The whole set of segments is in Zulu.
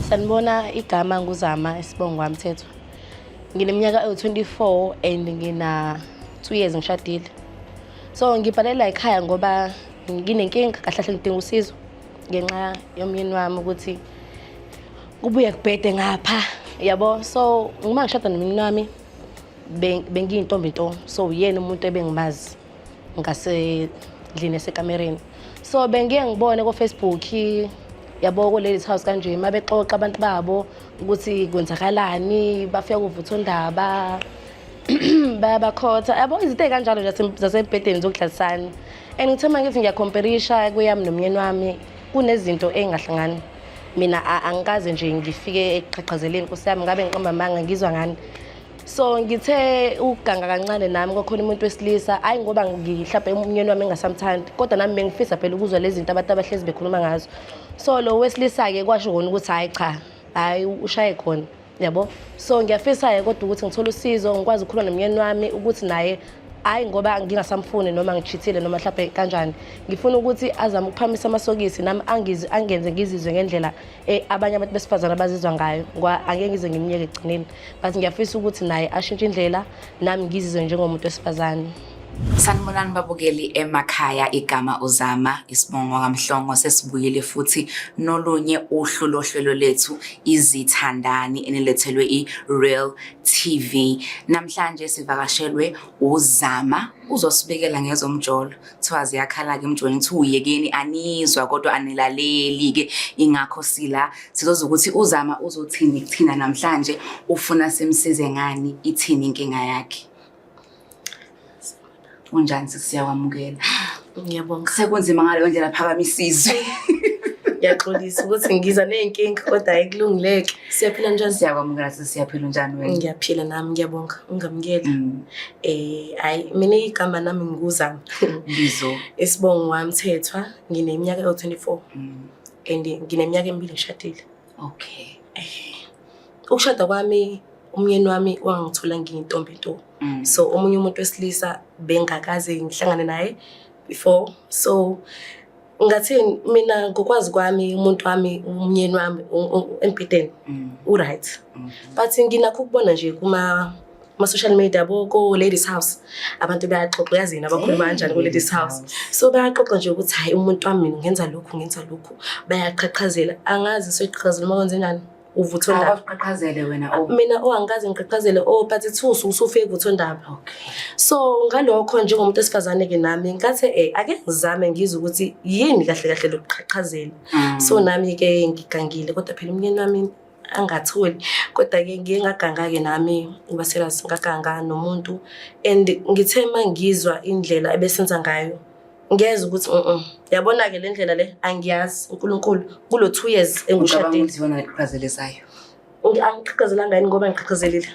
Sanibona, igama nguZama, isibongo kwaMthethwa. Ngineminyaka ewu-24 and ngina 2 years ngishadile. So ngibhalela ekhaya ngoba nginenkinga, kahle kahle ngidinga usizo ngenxa yomyeni wami ukuthi kubuye kubhede ngapha, yabo. So uma ngishada nomyeni wami bengiyintombi nto, so uyena umuntu ebengimazi ngasendlini esekamereni. So bengiye ngibone ko-Facebook, yabo, ko-Ladies House kanje, uma bexoxa abantu babo ukuthi kwenzakalani, bafika kuvuthondaba, bayabakhotha, yabo, izinto ey'kanjalo nje zasembhedeni zokudlalisana. And ngithe uma ngithi ngiyakhomperisha kuyami nomyeni wami, kunezinto ey'ngahlangani. Mina angikaze nje ngifike ekuqhaqhazeleni, nkosi yami, ngabe ngiqamba amanga, ngizwa ngani. So ngithe ukuganga kancane nami kwakhona umuntu wesilisa, hhayi ngoba mhlawumbe umyeni wami engasamthandi, kodwa nami bengifisa phela ukuzwa lezi zinto abantu abahlezi bekhuluma ngazo. So lo wesilisa-ke kwasho kona ukuthi hhayi cha, hhayi ushaye khona, yabo. So ngiyafisa-ke kodwa ukuthi ngithole usizo, ngikwazi ukukhuluma nomyeni wami ukuthi naye, hhayi ngoba ngingasamfuni noma ngichithile noma mhlawumbe kanjani, ngifuna ukuthi azame ukuphamisa amasokisi nami angenze ngizizwe ngendlela abanye abantu besifazane abazizwa ngayo, ngoba angeke ngize ngimyeke ekugcineni, but ngiyafisa ukuthi naye ashintshe indlela, nami ngizizwe njengomuntu wesifazane. Sanibonani babukeli emakhaya, igama uZama, isibongo kaMhlongo. Sesibuyile futhi nolunye uhlu lohlelo lethu Izithandani enilethelwe i-Real TV. Namhlanje sivakashelwe uZama, uzosibikela ngezomjolo. Kuthiwa ziyakhala-ke emjolweni, kuthiwa uyekeni, anizwa kodwa anilaleli-ke, ingakho sila sizozwa ukuthi uZama uzothini kuthina namhlanje, ufuna simsize ngani, ithini inkinga yakhe. Unjani sisi? Siyakwamukela. Ngiyabonga. Sekunzima ngaleyo ndlela, phakamisa izwi. Ngiyaxolisa ukuthi ngiza ney'nkinga, kodwa hhayi kulungileke. Siyaphila, njani? Siyakwamukela sisi, siyaphila. Unjani wena? Ngiyaphila nami, ngiyabonga ungamukela. Hhayi mina igama nami nguZama. Bizo. Isibongo waMthethwa, ngineminyaka ewu-24 and ngineminyaka emibili ngishadile. Ukushada kwami, umyeni wami wangithola ngiyintombi nto. So omunye umuntu wesilisa bengakaze ngihlangane naye before. So ngathi mina ngokwazi kwami umuntu wami, umyeni wami embhedeni u-right. But nginakho ukubona nje kuma ma-social media, yabo, ko-Ladies House, abantu bayaxoxa, uyazini abakhuluma kanjani ko-Ladies House. So bayaxoxa nje ukuthi hhayi umuntu wami mina ngenza lokhu, ngenza lokhu, bayaqhaqhazela. Angazi soyiqhaqhazela uma kwenze njani, uvuthondaba. Awuqhaqhazele wena oh. Mina oh angikaze ngiqhaqhazele oh, but ithusu usufike kuvuthondaba. So ngalokho njengomuntu wesifazane-ke nami ngathi ake ngizame ngizwe ukuthi yini kahle kahle lokuqhaqhazela. So nami-ke ngigangile, kodwa phela umyeni wami angatholi, kodwa-ke ngiye ngaganga-ke nami, uba serious, ngaganga nomuntu and ngithe uma ngizwa indlela ebesenza ngayo, ngiyeza ukuthi yabona-ke le ndlela le angiyazi. uNkulunkulu kulo 2 years Ucabanga engushadile. ukuthi iyona leqhaqhazelisayo? Angiqhaqhazelanga yini ngoba ngiqhaqhazelile?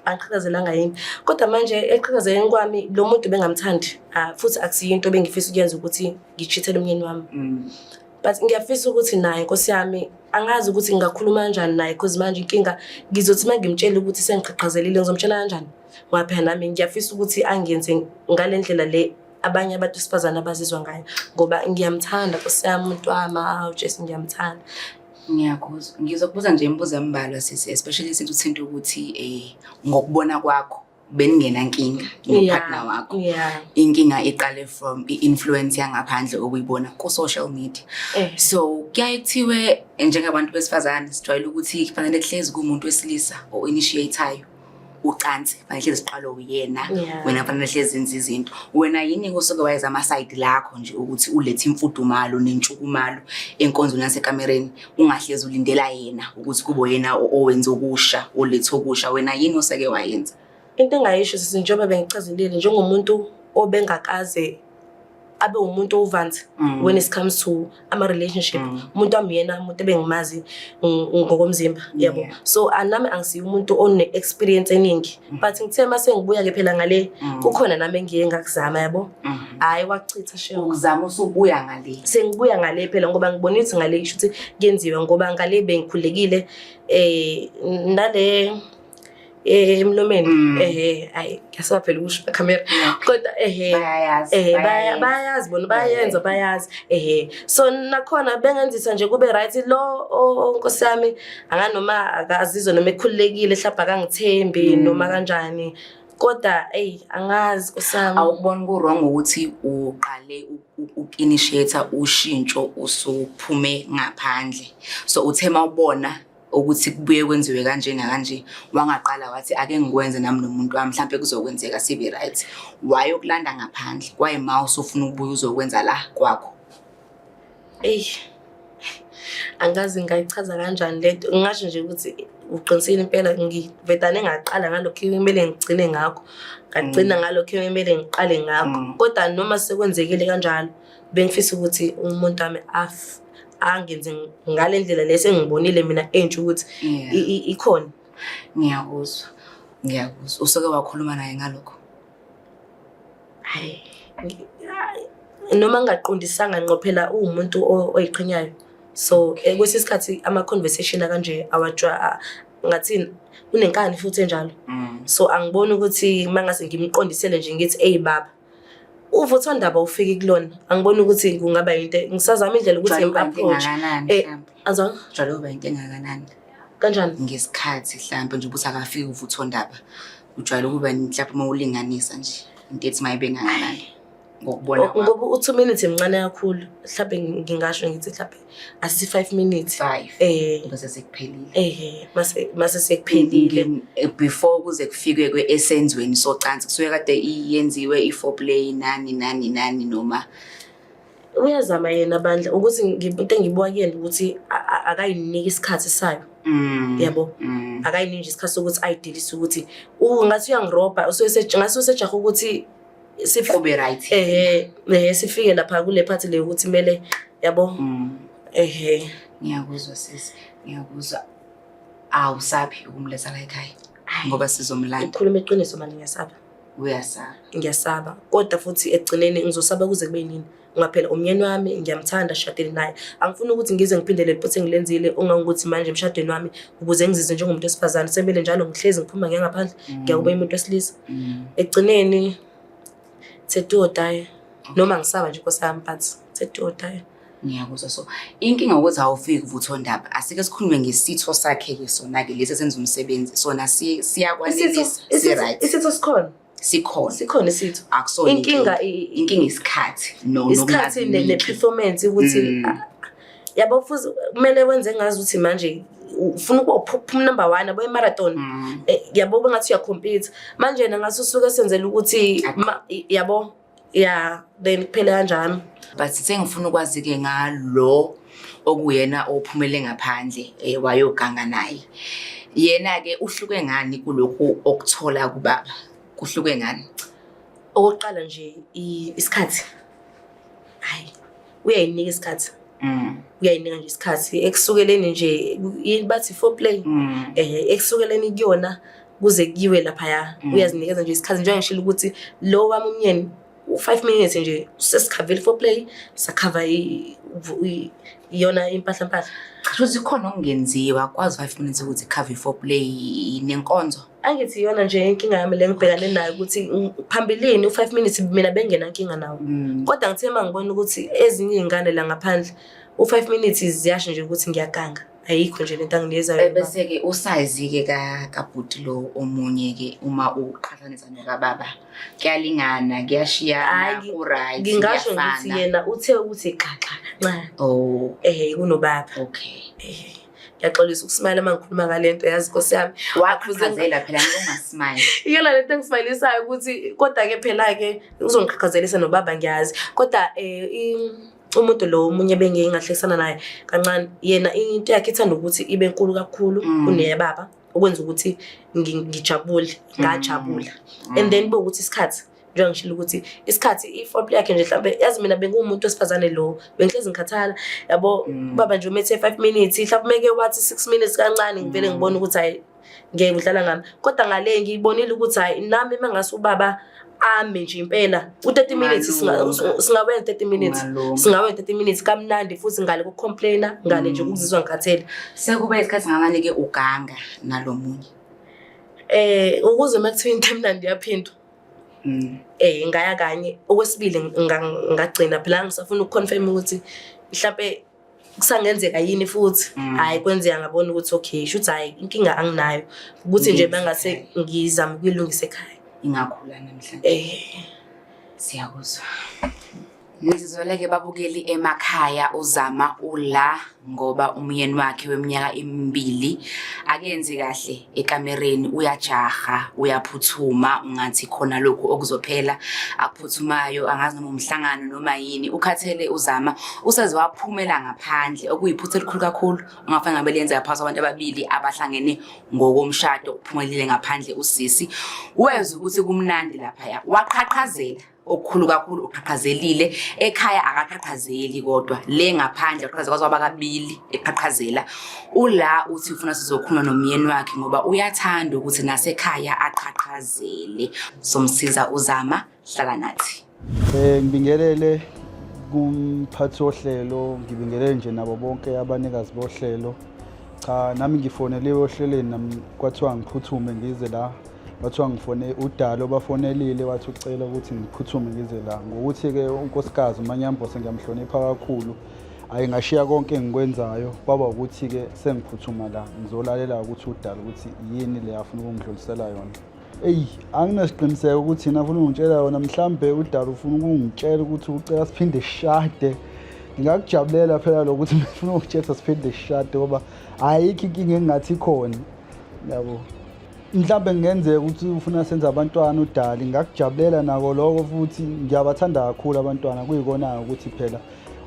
Angiqhaqhazelanga yini? Kodwa manje eqhaqhazeleni kwami lo muntu bengamthandi, ah, futhi akusiyo into ebengifisa ukuyenza ukuthi ngichithele umyeni wami. But ngiyafisa ukuthi naye, nkosi yami, angazi ukuthi ngingakhuluma kanjani naye, because manje inkinga ngizothi uma ngimtshela ukuthi sengiqhaqhazelile, ngizomtshela kanjani? Ngoba phela nami ngiyafisa ukuthi angenze ngale ndlela le abanye abantu besifazane abazizwa ngayo, ngoba ngiyamthanda, nkosi yami, umuntu wami, awu Jesu, ngiyamthanda. Ngiyakuzwa. Ngizokubuza nje imibuzo embalwa sisi, especially since uthinta ukuthi ngokubona kwakho beningena nkinga nopartner wakho. Inkinga iqale from i-influence yangaphandle okuyibona ku-social media. So kuyaye kuthiwe njengabantu besifazane sijwayele ukuthi kufanele kuhlezi kuwumuntu wesilisa o-initiate-ayo ucansi, kufanele hlezi siqalwe uyena, wena kufanele hlezi enze izinto. Wena yini kusuke wayeza ama-side lakho nje ukuthi ulethe imfudumalo nentshukumalo enkonzweni yasekamereni, ungahlezi ulindela yena ukuthi kube yena owenza okusha, olethe okusha? Wena yini oseke wayenza? Into engayisho sisi, njengoba bengichazelile, njengomuntu obengakaze abe umuntu owuvanzi when it comes to ama-relationship, umuntu wami yena umuntu ebengimazi ngokomzimba, yabo. So nami angisiye umuntu one-experience eningi, but ngithe uma sengibuya-ke phela ngale, kukhona nami engiye ngakuzama, yabo. Hhayi wakuchitha shem. Ukuzama usubuya ngale. Sengibuya ngale phela, ngoba ngibona ukuthi ngale isho ukuthi kuyenziwa, ngoba ngale bengikhululekile nale Emlomeni. Ehe, ayi ngiyasaba phela ukusho khamera, kodwa ehe. Bayayazi. Ehe, bayazi bona, bayenza, bayazi. Ehe, so nakhona bengenzisa nje kube right. Lo nkosi yami anganoma akazizwe noma ekhululekile, mhlawumbe akangithembi noma kanjani, kodwa eyi, angazi nkosi yami. Awukuboni ku-wrong ukuthi uqale uku-initiate ushintsho usuphume ngaphandle? So uthe mawubona ukuthi kubuye kwenziwe kanje nakanje, wangaqala wathi ake ngikwenze nami nomuntu wami, mhlampe kuzokwenzeka sibe right. Wayokulanda ngaphandle kwaye ma usufuna ukubuya uzokwenza la kwakho? Eyi, angazi ngingayichaza kanjani lento. Ngingasho nje ukuthi uqinisile impela, ngivedane ngaqala ngalokhu kumele ngigcine ngakho, ngagcina ngalokhu kumele ngiqale ngakho. Kodwa noma sekwenzekile kanjalo, bengifisa ukuthi umuntu wami angenze ngale ndlela le sengibonile mina entsha ukuthi ikhona. Ngiyakuzwa, ngiyakuzwa. Usuke wakhuluma naye ngalokho? Hayi, noma ngingaqondisanga ngqo, phela uwumuntu oyiqhenyayo, so kwesinye isikhathi ama-conversation akanje awajwa ngathini, unenkani futhi enjalo. So angiboni ukuthi uma ngase ngimqondisele nje ngithi, "Eyi baba, uvuthondaba ufike kulona," angiboni ukuthi kungaba yinto. Ngisazama indlela ukuthi Jwayele ukuba into ngim-approach. engakanani mhlawumbe? Azwanga? Jwayele ukuba into engakanani? Kanjani? Ngesikhathi mhlawumbe nje ukuthi akafiki uvuthondaba, ujwayele ukuba mhlawumbe uma ulinganisa nje into ethi mayibe ngakanani ngokubona kwakho? Ngoba u-2 minutes mncane kakhulu, mhlawumbe ngingasho ngithi mhlawumbe asithi 5 minutes. 5? Bese sekuphelile? Mase sekuphelile. Before kuze kufikwe esenzweni socansi, kusuke kade iyenziwe i-foreplay nani nani nani noma? Uyazama yena bandla ukuthi into engiyibuka kuyena ukuthi akayiniki isikhathi sayo. Yabo. Akayiniki nje isikhathi sokuthi ayidilise, ukuthi ngathi uyangirobha, usuke ngathi usejaha ukuthi Kube right. Ehe, sifike lapha kule part le ukuthi kumele, yabo. Ehe. Ngiyakuzwa sisi, ngiyakuzwa. Awusabi ukumletha la ekhaya? Ngoba sizomlanda. Ukukhuluma iqiniso manje, ngiyasaba. Uyasaba? Ngiyasaba, kodwa futhi ekugcineni ngizosaba kuze kube yinini? Ngoba phela umyeni wami, ngiyamthanda, shadile naye. Angifuni ukuthi ngize ngiphindele liphutha engilenzile, ongangokuthi manje emshadweni wami, ukuze ngizizwe njengomuntu wesifazane, semele njalo ngihlezi ngiphuma ngiya ngaphandle, ngiyakuba umuntu wesilisa. Ekugcineni it's a do or die, noma ngisaba nje nkosi yami, but it's a do or die. Ngiyakuzwa. So inkinga ukuthi awufiki kuvuthondaba. Asike sikhulume ngesitho sakhe-ke sona-ke lesi esenza umsebenzi, sona siyakwanelisa, si-right? Isitho sikhona. Sikhona? Sikhona isitho. Akusona? Inkinga Inkinga isikhathi no isikhathi nokungaziniki. Ne-performance ukuthi yabo, futhi kumele wenze ngazi ukuthi manje ufuna ukuba uphuma number one, yabo, i-marathon. Yabo, bengathi uya-compete manje, yena ngathi usuke senzela ukuthi yabo, ya, then kuphele kanjalo. But sengifuna ukwazi-ke ngalo okuyena ophumele ngaphandle, wayoganga naye. Yena-ke uhluke ngani kulokhu okuthola kubaba? Kuhluke ngani? Okokuqala nje, isikhathi, hayi, uyayinika isikhathi. Uyayinika nje isikhathi ekusukeleni nje, yini bathi, foreplay. Ekusukeleni kuyona kuze kuyiwe laphaya. Uyazinikeza nje isikhathi, njengoba ngishilo ukuthi lo wami umyeni u-5 minutes nje sesikhavile foreplay, sakhava iyona impahla mpahla. Cha, ukuthi khona okungenziwa kwazi 5 minutes ukuthi cover foreplay nenkonzo. Angithi iyona nje inkinga yami le ngibhekane nayo, ukuthi phambilini u-5 minutes mina bengena nkinga nawo. Kodwa ngithe uma ngibona ukuthi ezinye iy'ngane la ngaphandle u-5 minutes ziyasho nje ukuthi ngiyaganga, ayikho nje lento anginikezwa yona. Bese-ke usayizi-ke kabhuti lo omunye-ke, uma uqhathanisa nokababa, kuyalingana, kuyashiyana? Hhayi, Ku-right? ngingasho ngithi Kuyafana? yena uthe ukuthi xaxa nca kunobaba. Ngiyaxolisa ukusmayela uma ngikhuluma ngale nto, yazi nkosi yami. Waqhaqhazela phela, ngeke ungasmayeli. Iyona lento engismayelisayo ukuthi kodwa-ke phela-ke uzongiqhaqhazelisa nobaba, ngiyazi. Kodwa umuntu lo omunye bengike ngahlekisana naye kancane, yena into yakhe ithanda ukuthi ibe nkulu kakhulu kuneyababa, okwenza ukuthi ngijabule, ngajabula. And then kube ukuthi isikhathi, njengoba ngishilo ukuthi isikhathi, i-foreplay yakhe nje mhlawumbe, yazi mina benguwumuntu wesifazane lo bengihlezi ngikhathala, yabo. Baba nje umethe 5 minutes, mhlawumbe meke wathi 6 minutes kancane, ngivele ngibone ukuthi hayi, ngeke, udlala ngami. Kodwa ngale ngiyibonile ukuthi hayi, nami uma ngase ubaba ame nje impela u-30 minutes, Ungalunga. singawenza 30 minutes. Ungalunga. Singawenza 30 minutes kamnandi futhi, ngale koku-complaina, ngale nje ukuzizwa ngikhathele. Sekube isikhathi ngakanike uganga nalo munye? Ukuze uma kuthiwa into emnandi iyaphindwa. Ngaya kanye okwesibili ngagcina phela ngisafuna ukuconfirm ukuthi mhlampe kusangenzeka yini futhi. Hhayi kwenzeka ngabona ukuthi okay shuthi hhayi inkinga anginayo ukuthi nje mangase ngizame ukuyilungisa ekhaya. Ingakhula namhlanje. Siyakuzwa. Nizizweleke babukeli emakhaya uZama ula ngoba umyeni wakhe weminyaka emibili akenzi kahle ekamereni, uyajaha, uyaphuthuma, ungathi khona lokhu okuzophela akuphuthumayo, angazi noma umhlangano noma yini. Ukhathele uZama, useze waphumela ngaphandle, okuyiphutha elikhulu kakhulu ongafanele ngabe liyenzeka phakathi kwabantu ababili abahlangene ngokomshado. Uphumelile ngaphandle usisi, wezwa ukuthi kumnandi laphaya, waqhaqhazela okukhulu kakhulu, uqhaqhazelile. Ekhaya akaqhaqhazeli, kodwa le ngaphandle uqhaqhazela kwaze kwaba kabili eqhaqhazela. Ula uthi ufuna sizokhuluma nomyeni wakhe ngoba uyathanda ukuthi nasekhaya aqhaqhazele. Somsiza uZama, hlala nathi. Ngibingelele kumphathi wohlelo, ngibingelele nje nabo bonke abanikazi bohlelo. Cha, nami ngifoneliwe ohlelweni, nami kwathiwa ngiphuthume ngize la. Kwathiwa ngifone uDalo, bafonelile wathi ucela ukuthi ngiphuthume ngize la. Ngokuthi-ke unkosikazi uManyambose ngiyamhlonipha kakhulu. Hhayi ngashiya konke engikwenzayo, kwaba ukuthi-ke sengiphuthuma la ngizolalela ukuthi uDalo ukuthi yini le afuna ukungidlulisela yona. Eyi, anginasiqiniseko ukuthi yena afuna ukungitshela yona, mhlambe uDalo ufuna ukungitshela ukuthi ucela siphinde sishade. Ngingakujabulela phela lokho ukuthi ufuna ukungitshela siphinde sishade ngoba ayikho inkinga engingathi ikhona. Yabo. Mhlambe kungenzeka ukuthi ufuna senze abantwana uDali, ngingakujabulela nako lokho futhi ngiyabathanda kakhulu abantwana. Kuyikona-ke ukuthi phela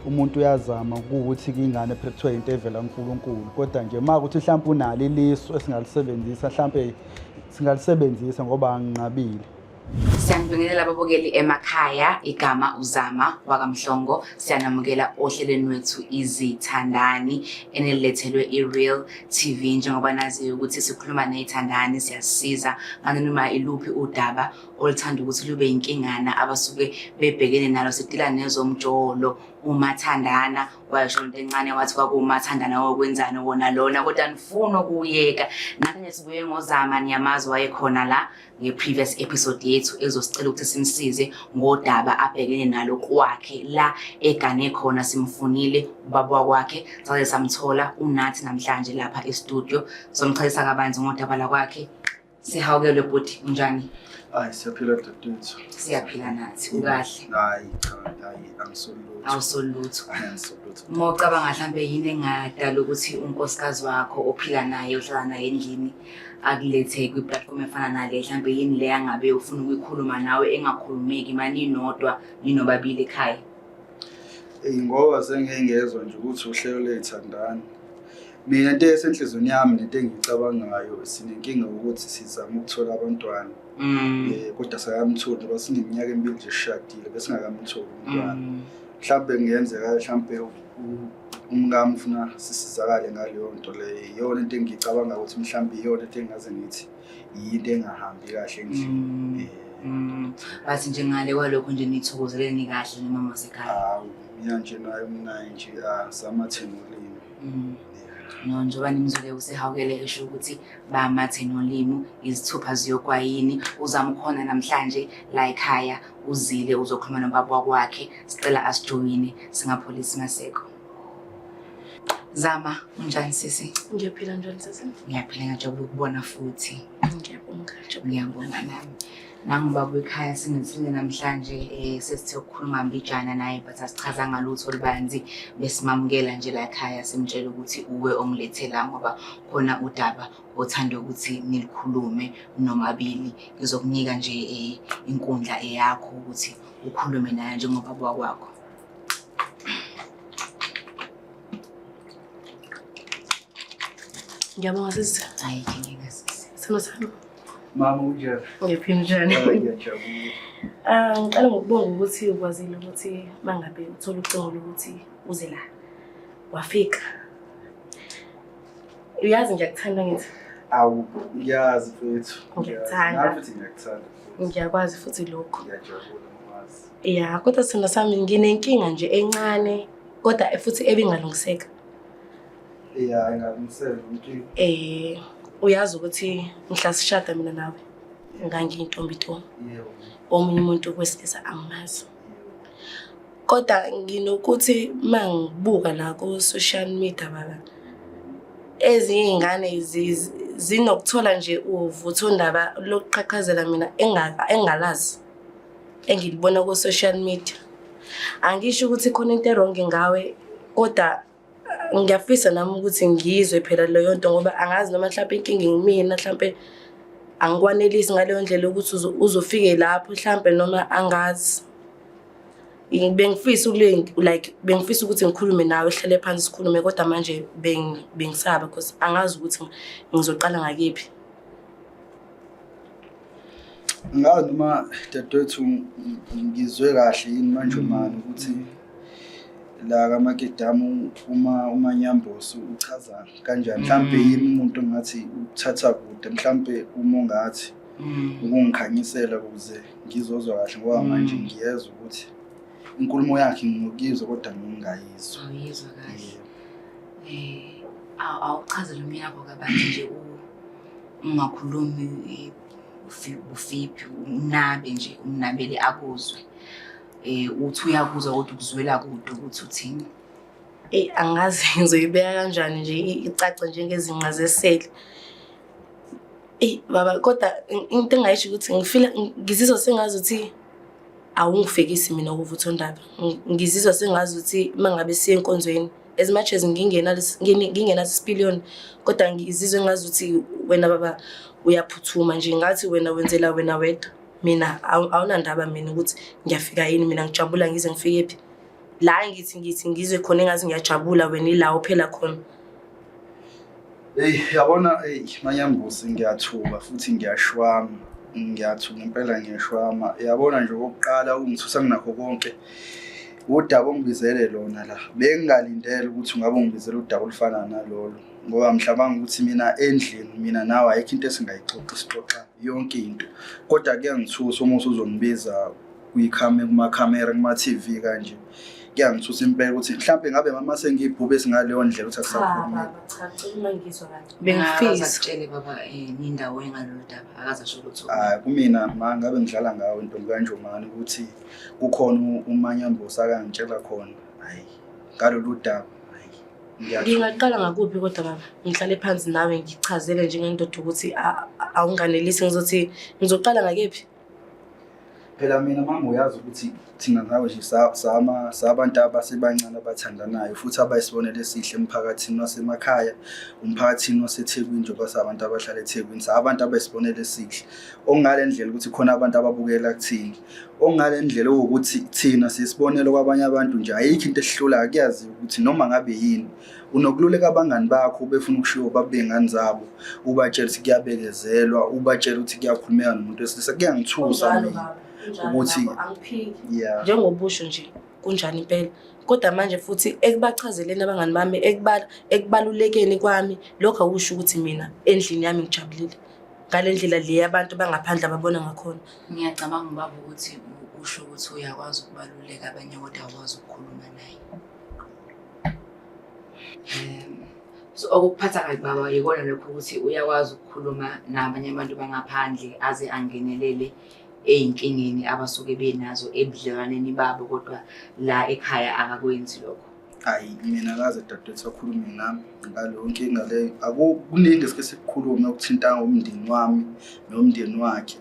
umuntu uyazama kuwukuthi ingane phela kuthiwa into evela kuNkulunkulu, kodwa nje uma kuthi mhlawumbe unalo ilisu esingalisebenzisa, mhlampe singalisebenzisa ngoba anginqabile. Siyanibingelela ababukeli emakhaya, igama uZama wakaMhlongo. Siyanamukela ohlelweni lwethu Izithandani enilethelwe i-Real TV. Njengoba naziyo ukuthi sikhuluma ney'thandani, siyasiza nganoma iluphi udaba oluthanda ukuthi lube yinkingana abasuke bebhekene nalo. Sidila nezomjolo, umathandana wayesho into encane wathi kwakuwumathandana wokwenzani wona lona, kodwa nifuna ukuyeka. Namhlanje sibuye ngoZama, niyamazi wayekhona la nge-previous episode yethu ezosicela ukuthi simsize ngodaba abhekene nalo kwakhe la egane khona. Simfunile ubaba wakwakhe saze samthola, unathi namhlanje lapha e-studio, somchazisa kabanzi ngodaba lakwakhe. Sihawukelwe bhuti, unjani? Hayi siyaphila dadewethu. Siyaphila nathi, ukahle? Hayi cha, hayi angisoli lutho. Awusoli lutho. Hayi angisoli lutho. Uma ucabanga mhlambe yini engadala ukuthi unkosikazi wakho ophila naye, ohlala naye endlini, akulethe kwi-platform efana nale, mhlambe yini le angabe ufuna ukuyikhuluma nawe engakhulumeki uma ninodwa ninobabili ekhaya? Eyi ngoba sengike ngezwa nje ukuthi uhlelo ley'thandani. Mina into esenhliziyweni yami nento engiyicabangayo, sinenkinga ukuthi sizama ukuthola abantwana. Kodwa sakamtholi ngoba sineminyaka emibili nje sishadile, besingakamtholi umntwana. Mhlawumbe kungenzeka mhlawumbe umkami ufuna sisizakale ngaleyo nto leyo. Iyona into engiyicabanga ukuthi mhlawumbe iyona into engingaze ngithi yinto engahambi kahle endlini. Bathi nje ngale kwalokho nje nithokozeleni kahle nomama wasekhaya. Hawu, mina nje naye umnaye nje samathe nolimi. No, njengoba nimzwile usehawukele esho ukuthi bamathe nolimi, izithupha ziyokwayini. Uzama ukhona namhlanje la ekhaya, uzile uzokhuluma nobaba wakwakhe. Sicela asijoyine singapholisi maseko. Zama, unjani sisi? Ngiyaphila, njani sisi? Ngiyaphila, ngiyajabula ukubona futhi. Ngiyabonga. Ngiyabonga nami. Nangubaba wekhaya singithile namhlanje, sesithe ukukhuluma mbijana naye but asichazanga lutho olubanzi, besimamukela nje la ekhaya simtshela ukuthi uwe ongilethe la ngoba khona udaba othanda ukuthi nilikhulume nomabili. Ngizokunika nje inkundla eyakho ukuthi ukhulume naye njengobaba wakwakho. Ngiyabonga sisi. Hayi inkinga sisi. Simo sami. Mama unjani? Ngiyaphila, njani? Hayi ngiyajabula. Ngiqala ngokubonga ukuthi ukwazile ukuthi mangabe uthola ucingo lokuthi uze la. Wafika. Uyazi ngiyakuthanda ngithi. Awu, ngiyazi mfethu. Ngiyakuthanda. Nami futhi ngiyakuthanda. Ngiyakwazi futhi lokho. Ngiyajabula ngikwazi. Ya, kodwa sithando sami nginenkinga nje encane kodwa futhi ebingalungiseka. Ya, ingalungiseka inkinga. Uyazi ukuthi mhla sishada mina nawe ngangiyintombi nto. Yebo. Omunye umuntu wesilisa angimazi. Kodwa nginokuthi uma ngibuka la ku-social media baba, ezinye iy'ngane zinokuthola nje uvuthondaba lokuqhaqhazela mina engingalazi, engilibona ku-social media. Angisho ukuthi khona into e-wrong ngawe, kodwa ngiyafisa nami ukuthi ngiyizwe phela leyo nto ngoba angazi noma mhlampe inkinga ingimina, mhlampe angikwanelisi ngaleyo ndlela yokuthi uzofike lapho mhlampe noma angazi. Bengifisa like bengifisa ukuthi ngikhulume nawe, sihlale phansi sikhulume, kodwa manje bengisaba because angazi ukuthi ngizoqala ngakephi. Angazi noma dadewethu ngizwe kahle yini manje mani ukuthi la kaMakedamu uma uManyambosi uchaza kanjani, mhlampe yimi umuntu ongathi uthatha kude, mhlampe uma ungathi ukungikhanyisela ukuze ngizozwa kahle, ngoba manje ngiyezwa ukuthi inkulumo yakhe ngiyokuyizwa kodwa ngingayizwa. Awuyizwa kahle. Awuchazele umyeni wakho kabanzi nje, ungakhulumi bufiphi, unabe nje, umnabele akuzwe. Uthi uyakuzwa kodwa ukuzwela kude ukuthi uthini. Eyi, angazi ngizoyibeka kanjani nje icace njengezinqa zesele. Eyi baba, kodwa into engingayisho ukuthi ngifila ngizizwa sengazuthi awungifikisi mina kuvuthondaba. Ngizizwa sengazuthi uma ngabe siya enkonzweni, as much as ngingenaso isipiliyoni, kodwa ngizizwa engazuthi wena baba uyaphuthuma nje, ngathi wena wenzela wena wedwa. Mina awunandaba mina ukuthi ngiyafika yini, mina ngijabula ngize ngifike phi. La ngithi ngizwe khona engathi ngiyajabula, wena ila ophela khona. Eyi, yabona, eyi Manyambosi, ngiyathuka futhi ngiyashwama, ngiyathuka impela ngiyashwama. Yabona nje okokuqala ungithusa kunakho konke udaba ongibizele lona la, bengingalindele ukuthi ungabe ungibizele udaba olufana nalolo, ngoba mhlawumbe ukuthi mina endlini mina nawe ayikho into esingayixoxa, sixoxa yonke into, kodwa kuyangithusa uma usuzongibiza kumakhamera, kuma-T_V kanje. Kuyangithusa impela ukuthi mhlampe ngabe mama sengiyibhube singaleyo ndlela ukuthi akusakhulumeki. Cha baba, cha, cela uma ngizwa kahle. Bengifisa. Bengifisa. Akutshele baba, nindawo engalolu daba, akaze asho lutho. Hayi, kumina ma ngabe ngidlala ngawe ntombi kaNjomane ukuthi kukhona uManyambosi akangitshela khona, hayi ngalolu daba, hayi ngiyathuka. Ngingaqala ngakuphi kodwa baba? Ngihlale phansi nawe ngichazele njengendoda ukuthi awunganelisi, ngizothi ngizoqala ngakephi? Phela mina mama uyazi ukuthi thina nawe nje sabantu abasebancane abathandanayo futhi abayisibonelo esihle emphakathini wasemakhaya, umphakathini waseThekwini, njengoba sabantu abahlala eThekwini, sabantu abayisibonelo esihle. Okungale ndlela ukuthi khona abantu ababukela kuthina, okungale ndlela owukuthi thina siyisibonelo kwabanye abantu nje, ayikho into esihlulayo. Kuyaziwa ukuthi noma ngabe yini unokululeka abangani bakho befuna ukushiwo babe iy'ngane zabo, ubatshele ukuthi kuyabekezelwa, ubatshele ukuthi kuyakhulumeka nomuntu wesilisa. Kuyangithusa Kunjalo mina baba, kunjalo ukuthi baba, angiphiki. Yeah. Njengoba usho nje kunjani impela, kodwa manje futhi ekubachazeleni abangani bami, ekubalulekeni kwami, lokho akusho ukuthi mina endlini yami ngijabulile ngale ndlela le abantu bangaphandle ababona ngakhona. Ngiyacabanga ubaba ukuthi usho ukuthi uyakwazi ukubaluleka abanye kodwa awukwazi ukukhuluma naye. So okukuphatha kabi baba yikona lokho ukuthi uyakwazi ukukhuluma nabanye abantu bangaphandle aze angenelele ey'nkingeni abasuke benazo ebudlelwaneni babo, kodwa la ekhaya akakwenzi lokho. Hayi, mina akaze dadewethu akhulume nami ngaleyo nkinga leyo. Kuningi esike sikukhulume okuthinta umndeni wami nomndeni wakhe.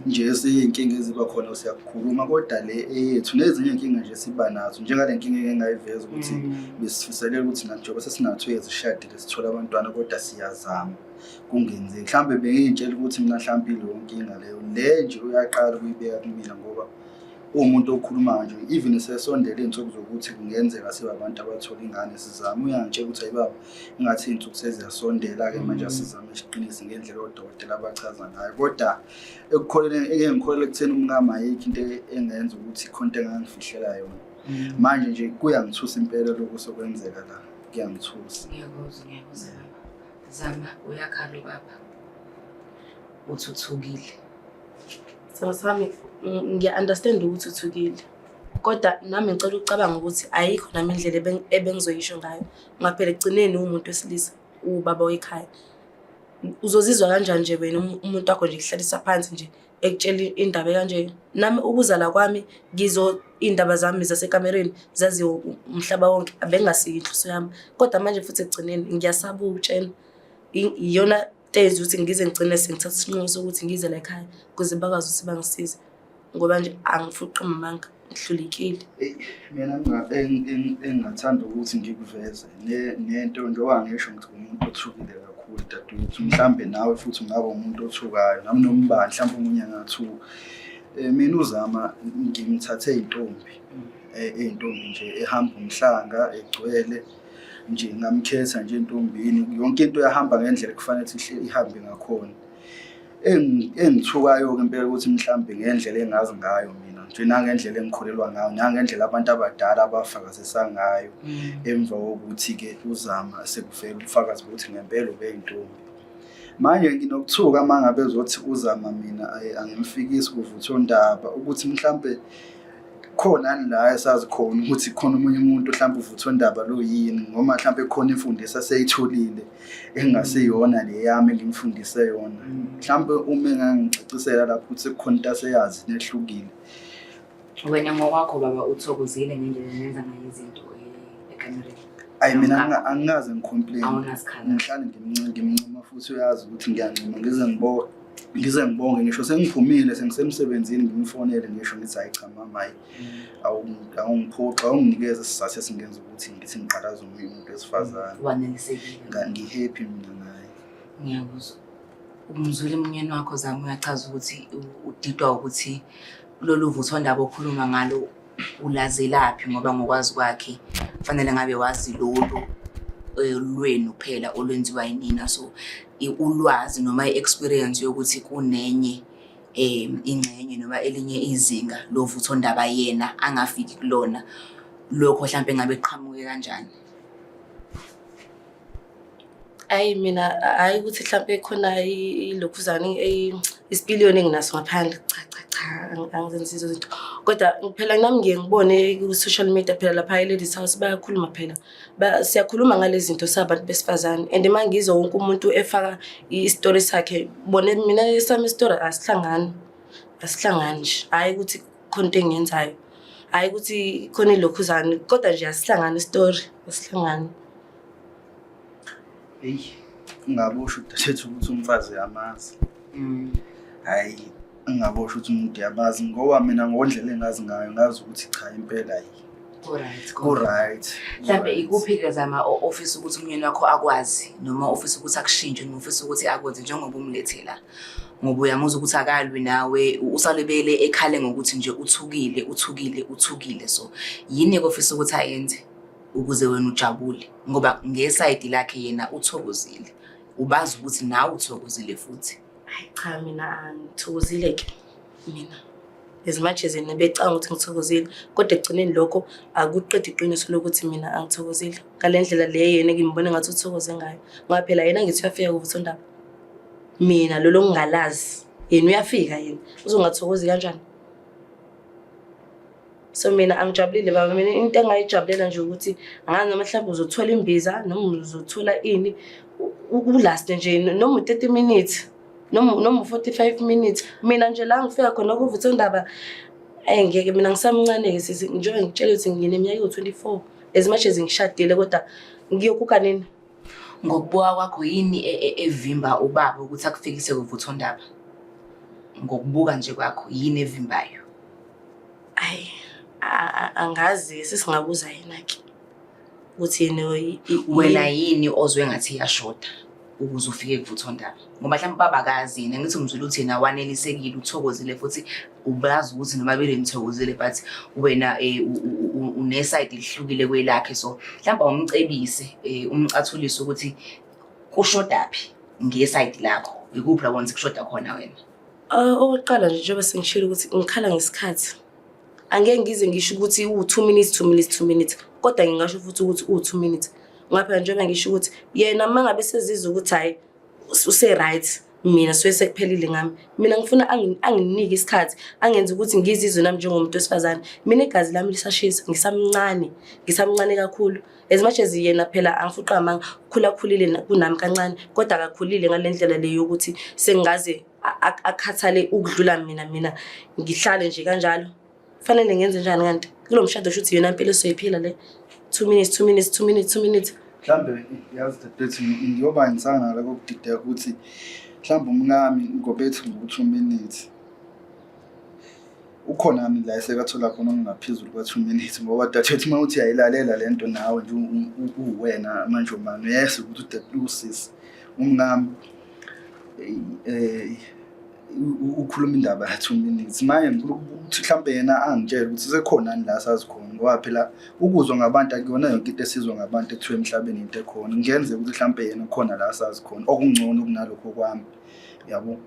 Nje ezinye iy'nkinga eziba khona siyakukhuluma, kodwa le eyethu nezinye iy'nkinga nje siba nazo, njengale nkinga engike ngayiveza ukuthi besifiselela ukuthi nathi njengoba sesina-2 years sishadile sithole abantwana, kodwa siyazama kungenzeki. Mhlawumbe bengiy'tshela ukuthi mina mhlawumbe ileyo nkinga leyo, le nje uyaqala ukuyibeka kumina ngoba uwumuntu okhulumayo nje, even sesondele iy'nsuku zokuthi kungenzeka sibe abantu abathola ingane sizame, uyangitshela ukuthi hayi baba, engathi iy'nsuku seziyasondela-ke manje, asizame siqinise ngendlela odokotela abachaza ngayo. Kodwa ekukholeleni, eke ngikholele ekutheni umkami ayikho into engenza ukuthi khona into engangifihlela yona. Manje nje kuyangithusa impela lokhu sokwenzeka la, kuyangithusa. Ngiyakuzwa, ngiyakuzwa baba. Zama, uyakhala ubaba. Uthuthukile. Sithando sami, ngiya-understand ukuthi uthukile, kodwa nami ngicela ukucabanga ukuthi ayikho nami indlela ebengizoyisho ngayo. Ngoba phela ekugcineni uwumuntu wesilisa, uwubaba wekhaya. Uzozizwa kanjani nje wena umuntu wakho nje kuhlalisa phansi nje ekutshela indaba ekanje? Nami ukuzala kwami ngizo iy'ndaba zami zasekamereni zaziwe umhlaba wonke, abengasiyo inhloso yami. Kodwa manje futhi ekugcineni ngiyasaba ukutshela. Iyona into eyenza ukuthi ngize ngigcine sengithatha isinqumo sokuthi ngize la ekhaya ukuze bakwazi ukuthi bangisize. Ngoba nje angifuni ukuqamba amanga, ngihlulekile. Eyi, mina engingathanda ukuthi ngikuveze nento njengoba ngisho ngithi umuntu othukile kakhulu dadewethu, mhlambe nawe futhi ungaba umuntu othukayo, nami nombani mhlambe omunye angathuka. Mina uZama ngimthathe eyintombi, eyintombi nje ehamba umhlanga egcwele nje, ngamkhetha nje entombini, yonke into yahamba ngendlela ekufanele ukuthi ihambe ngakhona. Engithukayo-ke impela ukuthi mhlambe ngendlela engazi ngayo mina nje nangendlela engikholelwa ngayo nangendlela abantu abadala abafakazisa ngayo emva kokuthi-ke uZama sekuvele ubufakazi bokuthi ngempela ubeyintombi. Manje nginokuthuka uma ngabe ezothi uZama mina angimfikisi kuvuthondaba ukuthi mhlampe khona yini la esazi khona ukuthi khona omunye umuntu mhlampe uvuthondaba lo yini noma mhlampe khona imfundiso aseyitholile engasiyona le yami engimfundise yona. Mhlampe uma engangicacisela lapho ukuthi sekukhona into aseyazi nehlukile. Wena ngokwakho baba uthokozile ngendlela enenza ngayo izinto ekamereni? Ayi mina angikaze ngicomplain. Awunasikhala. Ngihlale ngimncoma futhi uyazi ukuthi ngiyancoma ngize ngibonge. Ngize ngibonge ngisho sengiphumile sengisemsebenzini ngimfonele ngisho ngithi hayi cha mama hayi awungiphoxa awunginikeza isizathu esingenza ukuthi ngithi ngiqalaze omunye umuntu wesifazane. Wanelisekile. Ngi-happy mina ngaye. Ngiyakuzwa. Umzwile emnyeni wakho Zama uyachaza ukuthi udidwa ukuthi lolu vuthondaba okhuluma ngalo ulazelaphi ngoba ngokwazi kwakhe kufanele ngabe wazi lolu lwenu kuphela olwenziwa yinina, so ulwazi noma i-experience yokuthi kunenye ingxenye noma elinye izinga lovuthondaba yena angafiki kulona, lokho hlampe ngabe kuqhamuke kanjani? Ayi mina hhayi ukuthi hlampe khona ilokhuzana isipiliyoni enginaso ngaphandle, cha cha cha angizenzi lezo zinto. Kodwa phela nami ngiye ngibone ku-social media phela lapha e-Ladies House bayakhuluma phela. Siyakhuluma ngale zinto sabantu besifazane and uma ngizwa wonke umuntu efaka isitori sakhe, bone mina esami isitori asihlangani, asihlangani nje. Hhayi ukuthi khona into engiyenzayo, hhayi ukuthi khona ilokhuzane, kodwa nje asihlangani isitori, asihlangani. Eyi, ungabosho udadewethu ukuthi umfazi uyamazi. Hhayi, ungabosho ukuthi umuntu uyamazi ngoba mina ngondlela engazi ngayo ngazi ukuthi cha impela hayi. Ku-right. Ku-right. Mhlambe ikuphi-ke Zama ofisa ukuthi umyeni wakho akwazi noma ofisa ukuthi akushintshe noma ofisa ukuthi akwenze njengoba umlethela? Ngoba uyamuzwa ukuthi akalwi nawe, usalibele ekhale ngokuthi nje uthukile, uthukile, uthukile. So yini-ke ofisa ukuthi ayenze ukuze wena ujabule? Ngoba ngesayidi lakhe yena uthokozile, ubazi ukuthi nawe uthokozile futhi. Hayi cha mina angithokozile-ke mina. As much as yena becanga ukuthi ngithokozile, kodwa ekugcineni lokho akuqedi iqiniso lokuthi mina angithokozile ngale ndlela le yena engimbona ngathi uthokoze ngayo. Ngoba phela yena ngithi uyafika kuvuthondaba, mina lolo ngingalazi, yena uyafika yena, uzongathokozi kanjani? So mina angijabulile baba, mina into engayijabulela nje ukuthi angazi noma mhlawumbe uzothola imbiza noma uzothola ini, ulaste nje noma u-30 minutes noma u-45 minutes. Mina nje la ngifika khona kuvuthondaba, eyi ngeke mina ngisamncane-ke sisi, njengoba ngikutshela ukuthi ngineminyaka ewu-24 as much as ngishadile kodwa ngiyokuka nini? Ngokubuka kwakho yini evimba ubaba ukuthi akufikise kuvuthondaba? Ngokubuka nje kwakho yini evimbayo? Ayi, angazi, sesingabuza yena-ke ukuthi yena Wena yini ozwe ngathi iyashoda ukuze ufike kuvuthondaba? Ngoba mhlawumbe ubaba akazi yena, ngithi umzwile ukuthi yena wanelisekile, uthokozile futhi ubazi ukuthi nobabili nithokozile, but wena unesayidi elihlukile kwelakhe, so mhlawumbe awumcebise, umcathulise ukuthi kushodaphi ngesayidi lakho, ikuphi la ubona ukuthi kushoda khona wena? Okokuqala nje njengoba sengishilo ukuthi ngikhala ngesikhathi, angeke ngize ngisho ukuthi uwu-2 minutes, 2 minutes, 2 minutes, kodwa ngingasho futhi ukuthi uwu-2 minutes. Ngoba phela njengoba ngisho ukuthi yena uma ngabe sezizwa ukuthi hhayi use-right, Mina suke sekuphelile ngami. Mina ngifuna anginike isikhathi, angenze ukuthi ngizizwe nami njengomuntu wesifazane. Mina igazi lami lisashisa, ngisamncane, ngisamncane kakhulu. As much as yena phela angifuqa amanga, ukhula khulile kunami kancane, kodwa akakhulile ngale ndlela le yokuthi sengingaze akhathale ukudlula mina, mina ngihlale nje kanjalo. Kufanele ngenze njani kanti? Kulo mshado shuthi iyona mpilo esizoyiphila le. 2 minutes, 2 minutes, 2 minutes, 2 minutes. Mhlambe yazi dadewethu ngiyoba ngisana naloko kudideka ukuthi mhlawumbe umkami ngoba ethi ngo-2 minutes ukhona yami la esekathola khona okungaphezulu kwa-2 minutes ngoba dadewethu uma uthi uyayilalela le nto nawe nje uwena manje umani uyeza ukuthi usisi umkami um ukhuluma indaba ya-2 minutes. Manje ngifuna ukuthi mhlampe yena angitshele ukuthi sekhona yini la asazi khona ngoba phela ukuzwa ngabantu akuyona yonke into esizwa ngabantu ekuthiwa emhlabeni into ekhona. Kungenzeka ukuthi mhlampe yena khona la asazi khona okungcono kunalokho kwami, yabo.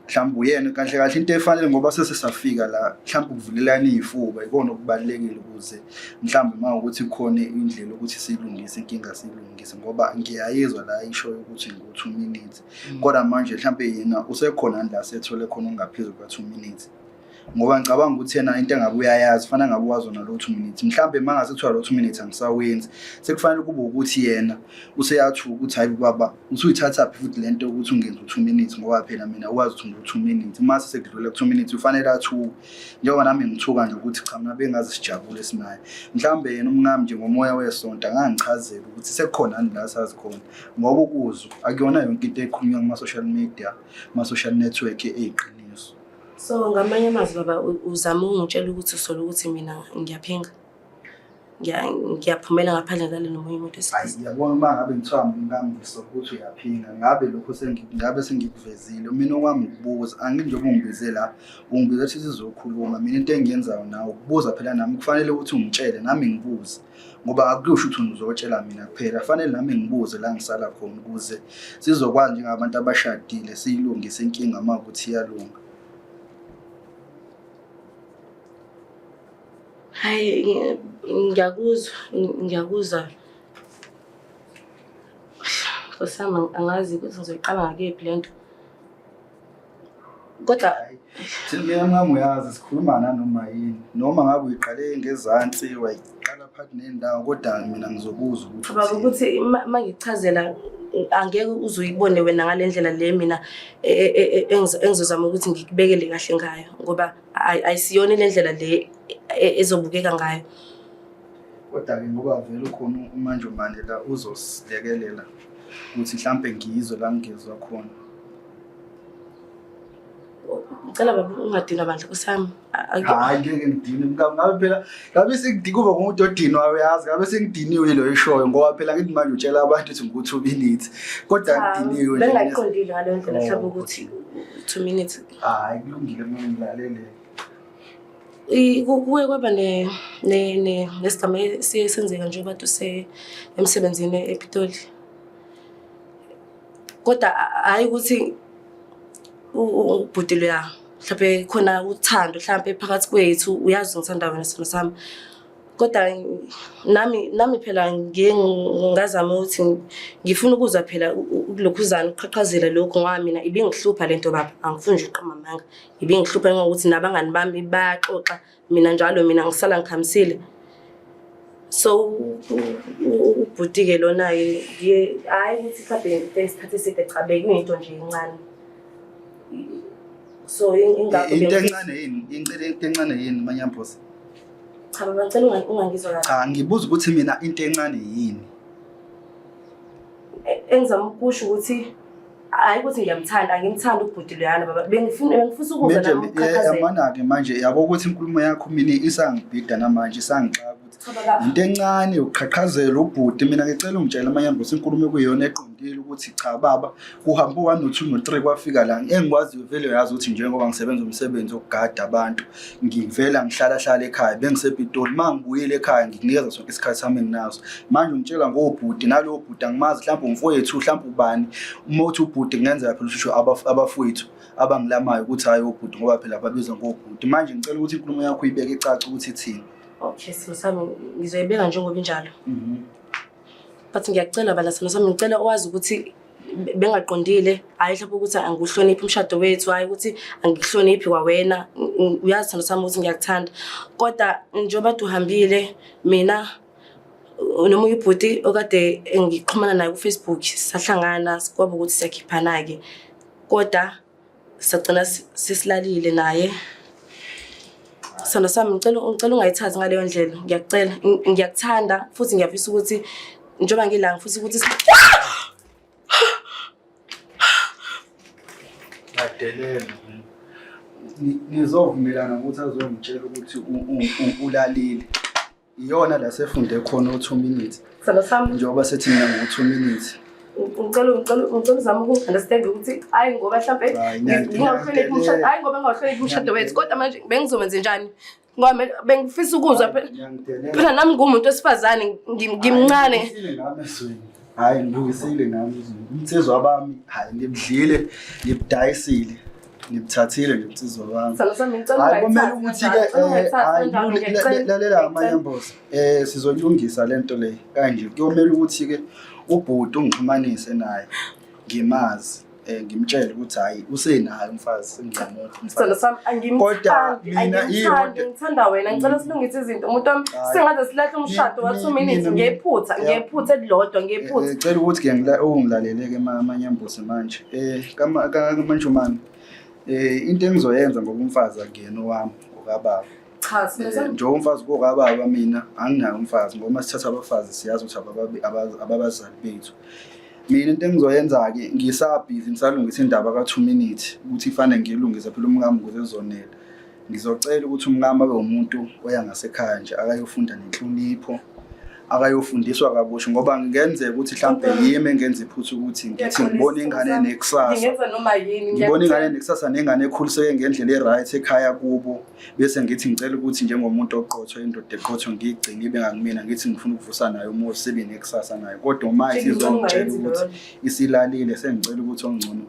Mhlawumbe uyena kahle kahle into efanele ngoba sesesafika la mhlawumbe ukuvulelana iy'fuba ikona okubalulekile ukuze mhlawumbe uma ukuthi kukhona indlela ukuthi siyilungise inkinga siyilungise ngoba ngiyayizwa la ishoyo ukuthi ngo-2 minutes. Kodwa manje mhlampe yena usekhona la sethole khona okungaphezulu kwa-2 minutes ngoba ngicabanga ukuthi yena into engabe uyayazi fanele ngabe wazi wona lo 2 minutes mhlampe uma ngase kuthiwa lo 2 minutes angisawenzi sekufanele kube ukuthi yena useyathuka ukuthi hayi baba usuyithathaphi futhi le nto ukuthi ungenzi u-2 minutes ngoba phela mina wazi ukuthi ngu-2 minutes uma sekudlula ku-2 minutes ufanele athuke njengoba nami ngithuka nje ukuthi cha mina bengaze sijabule sinaye mhlawumbe yena umngami nje ngomoya wesonto angangichazela ukuthi sekukhona yini la sazi khona ngoba ukuzwa akuyona yonke into ekhulunywa kuma-social media kuma-social network eyiqiniso. So ngamanye amazwi baba uzama ukungitshela ukuthi usola ukuthi mina ngiyaphinga, ngiyaphumela ngaphandle ngilale nomunye umuntu wesilisa. Ayi yabona uma ngabe ngithiwa ngami ngisola ukuthi uyaphinga ngabe lokho ngabe sengikuvezile. Mina okwami ukubuza, angithi njengoba ungibize la ungibize ukuthi sizokhuluma, mina into engiyenzayo nawe ukubuza phela nami kufanele ukuthi ungitshele nami ngibuze. Ngoba akusho ukuthi uzotshela mina kuphela, fanele nami ngibuze la ngisala khona ukuze sizokwazi njengabantu abashadile siyilungise inkinga uma ukuthi iyalunga. Hayi ngiyakuzwa, ngiyakuzwa. Nkosi yami angazi ukuthi ngizoyiqala ngakephi le nto. Kodwa Thina mina mngami uyazi sikhuluma nanoma yini noma ngabe uyiqale ngezansi wayiqala phakathi nendawo kodwa mina ngizokuzwa ukuthi baba ukuthi uma ngikuchazela angeke uze uyibone wena ngale ndlela le mina engizozama ukuthi ngikubekele kahle ngayo ngoba ayisiyona le ndlela le ezobukeka ngayo. Kodwa-ke ngoba vele ukhona uManjomane la uzosilekelela ukuthi mhlampe ngizwe la ngizwa khona. Ngicela baba ungadinwa bandla nkosi yami. Hayi ngeke ngidinwe ngabe phela ngabe sengidikuba ngumuntu odinwayo uyazi ngabe sengidiniwe lo eshoyo ngoba phela ngithi manje utshela abantu ukuthi ngu-2 minutes kodwa ngidiniwe nje. Bengayiqondile ngaleyo ndlela mhlawumbe ukuthi 2 minutes. Hayi kulungile mina ngilalele. Kuye kwaba nesigame esiye senzeka njengoba use emsebenzini ePitoli. Kodwa hhayi ukuthi ubhuti loya mhlawumbe khona uthando mhlawumbe phakathi kwethu, uyazi ngithanda wena sithando sami. Kodwa nami phela ngiye ngazama ukuthi ngifuna ukuzwa phela ukulokhuzana ukuqhaqhazela lokhu ngoba mina ibingihlupha lento baba, angifuni nje ukuqamba amanga. Ibingihlupha ngokuthi nabangani bami bayaxoxa mina njalo mina ngisala ngikhamisile. So ubhuti-ke lona-ke hhayi ukuthi mhlawumbe isikhathi eside cha bekuyinto nje encane. So ingakho Into encane yini? Into encane yini Manyambozi? Cha baba ngicela ungangizwa kahle. Cha ngibuza ukuthi mina into encane yini? Engizama ukusho ukuthi hayi ukuthi ngiyamthanda, angimthandi ubhuti loyana baba. Bengifuna bengifisa ukuzwa nami ukuqhaqhazela. Yabona-ke manje yabo ukuthi inkulumo yakho mina isangibhida namanje isangixaka ukuthi Cha baba. into encane uqhaqhazela ubhuti. Mina ngicela ungitshele Manyambozi inkulumo ekuyiyona eqondile ukuthi cha baba kuhambe u-1 no-2 no-3 kwafika la. Engikwaziyo vele uyazi ukuthi njengoba ngisebenza umsebenzi wokugada abantu ngivela ngihlala hlala ekhaya bengisePitoli, uma ngibuyile ekhaya ngikunikeza sonke isikhathi sami enginaso. Manje ungitshela ngobhuti nalowo bhuti angimazi mhlawumbe umfowethu mhlawumbe ubani. Uma uthi ubhuti kungenzeka phela usho abafowethu abangilamayo ukuthi hhayi obhuti ngoba phela babizwa ngobhuti. Manje ngicela ukuthi inkulumo yakho uyibeke icace ukuthi ithini. Okay sithando sami ngizoyibeka njengoba injalo. But ngiyakucela bala sithando sami ngicela wazi ukuthi Bengaqondile, hhayi mhlawumbe ukuthi angikuhloniphi umshado wethu, hhayi ukuthi angikuhloniphi kwawena. Uyazi sithando sami ukuthi ngiyakuthanda. Kodwa njengoba kade uhambile, mina nomunye ubhuti okade ngixhumana naye ku-Facebook, sahlangana kwaba ukuthi siyakhiphana-ke. Kodwa sagcina sesilalile naye. Sithando sami, ngicela ungayithathi ngaleyo ndlela. Ngiyakucela, ngiyakuthanda futhi ngiyafisa ukuthi njengoba ngila ngifisa ukuthi Badelela. Nizovumelana ukuthi azongitshela ukuthi ulalile. Iyona la sefunde khona u-2 minutes. Sithando sami. Njengoba sethi mina ngo-2 minutes. Ngicela uzame uku-understand ukuthi hhayi ngoba mhlampe Hayi, ngingawuhloniphi umshado, hhayi ngoba ngingawuhloniphi umshado wethu, kodwa manje bengizokwenze njani? Ngoba mina bengifisa ukuzwa phela. Ngiyangidelela. Phela nami ngumuntu wesifazane, ngimncane. Ngibukisile nami ezweni. Hhayi ngibukisile nami ezweni. Umnsizwa bami, hhayi ngibudlile, ngibudayisile, ngibuthathile nje umnsizwa bami. Sithando sami, ngicela Hayi kumele ungayithathi ukuthi-ke kanjalo, ngicela ungayithathi hhayi kanjalo, ngiyacela, lalela ngiyacela. amanyamboza. Sizoyilungisa le nto le kanje. Kuyomele ukuthi-ke ubhuti ungixhumanise naye ngimazi. Ngimtshele ukuthi hhayi usenaye umfazi, sengiyamupha umfazi. Sithando sami, Kodwa angimthandi, mina angimthandi, iyodwa- ngithanda wena. Ngicela silungise izinto. Umuntu wami, Hhayi. singaze silahle umshado wa 2 minutes ngephutha, ngephutha elilodwa, ngephutha. Cela ukuthi ke ungilalele-ke amanyambozi manje. Kamanjumane, into engizoyenza ngoba umfazi akuyena owami, ngokababa. Cha, sithando sami. Njengoba umfazi kokababa mina anginaye umfazi, ngoba uma sithatha abafazi siyazi ukuthi ababazali bethu. Mina into engizoyenza-ke, ngisabhizi ngisalungisa indaba ka-2 minutes ukuthi ifane ngiyilungise phela umkami ukuze ezonela. Ngizocela ukuthi umkami abe umuntu oya ngasekhaya nje, akayofunda nenhlonipho, akayofundiswa kabusha, ngoba ngenzeka ukuthi mhlampe yimi engenza iphutha ukuthi ngithi ngibona ingane enekusasa. Ngingenza noma yini, Ngibona ingane ngiyacela. enekusasa nengane ekhuliseke ngendlela e-right ekhaya kubo, bese ngithi ngicela ukuthi njengomuntu oqotho, indoda eqotho, ngiyigcine ibe ngakumina, ngithi ngifuna ukuvusa nayo umuzi sibe nekusasa nayo. Kodwa uma Ngicela isizongitshela ungayenzi ukuthi leyo. isilalile, sengicela ukuthi ongcono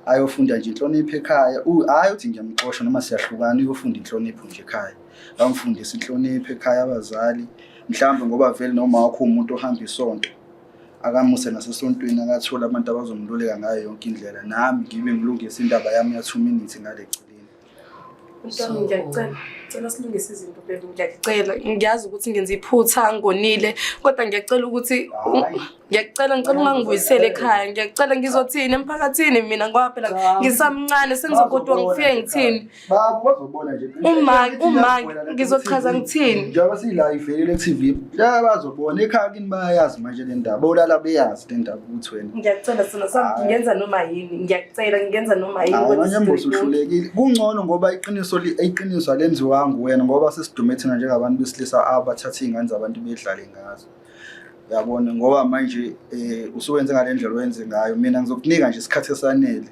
ayofunda nje inhlonipho ekhaya. Hhayi ukuthi ngiyamxosha noma siyahlukana, uyofunda inhlonipho nje ekhaya. Bamfundise inhlonipho ekhaya abazali, mhlawumbe ngoba vele noma wakho uwumuntu ohamba isonto, akamuse nasesontweni akathole abantu abazomluleka ngayo yonke indlela. Nami ngibe ngilungise indaba yami ya-2 minutes ngale celeni. Mntwana, ngiyacela, ngicela silungise izinto baby, ngiyacela. Ngiyazi ukuthi ngenza iphutha, ngonile, kodwa ngiyacela ukuthi Hhayi. ngiyacela, ngicela ungangibuyiseli ekhaya. Ngiyacela, ngizothini emphakathini mina ngoba phela Cha. ngisamncane, sengizogoduka ngifike ngithini? Babo bazobona nje. Uma ngizochaza ngithini? Njengoba sila ivelile ku-TV, ya bazobona ekhaya kini bayayazi manje le ndaba. Bolala beyazi le ndaba ukuthi wena. Ngiyacela sona sami, Hhayi. ngingenza noma yini. Ngiyacela, ngingenza noma yini Hayi kodwa manje mbuso izinto uhlulekile. Kungcono ngoba iqiniso alenziwanga wena, ngoba sesidume thina njengabantu besilisa abathatha iy'ngane zabantu bedlale ngazo. Uyabona, ngoba manje usuwenze ngale ndlela owenze ngayo. Mina ngizokunika nje isikhathi esanele.